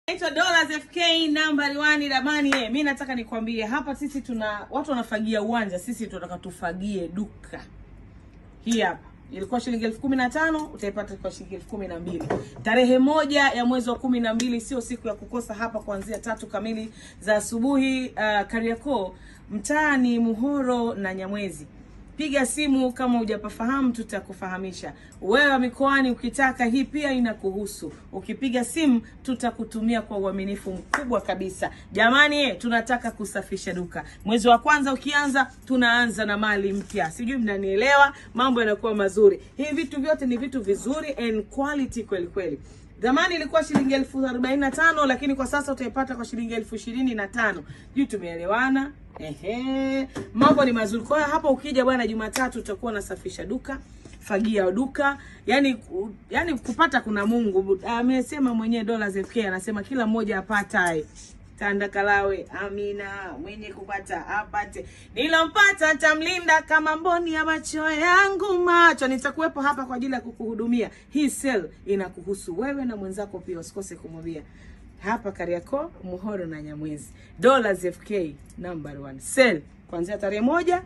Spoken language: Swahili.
Naitwa Dollars FK nambari 1 jamani. Mimi nataka nikwambie hapa sisi tuna watu wanafagia uwanja, sisi tunataka tufagie duka. Hii hapa ilikuwa shilingi 15,000, utaipata kwa shilingi 12,000. Tarehe 1 ya mwezi wa 12 sio siku ya kukosa hapa, kuanzia 3 kamili za asubuhi, Kariakoo, mtaani Muhoro na Nyamwezi. Piga simu kama hujapafahamu, tutakufahamisha. Wewe wa mikoani ukitaka hii pia inakuhusu. Ukipiga simu tutakutumia kwa uaminifu mkubwa kabisa. Jamani, tunataka kusafisha duka. Mwezi wa kwanza ukianza, tunaanza na mali mpya. Sijui mnanielewa, mambo yanakuwa mazuri. Hivi vitu vyote ni vitu vizuri and quality kweli kweli. Zamani ilikuwa shilingi 45,000, lakini kwa sasa utaipata kwa shilingi 25,000. Juu tumeelewana? Ehe, mambo ni mazuri. Kwa hiyo hapa ukija bwana Jumatatu utakuwa nasafisha duka, fagia duka, yani kupata kuna Mungu. Amesema mwenyewe Dollars FK, anasema kila mmoja apatae. Tandakalawe, amina, mwenye kupata apate. Nilompata tamlinda kama mboni ya macho yangu macho. Nitakuwepo hapa kwa ajili ya kukuhudumia. Hii sale inakuhusu wewe na mwenzako pia, usikose kumwambia. Hapa Kariakoo, Muhoro na Nyamwezi. Dollars FK number 1. Sale kuanzia tarehe 1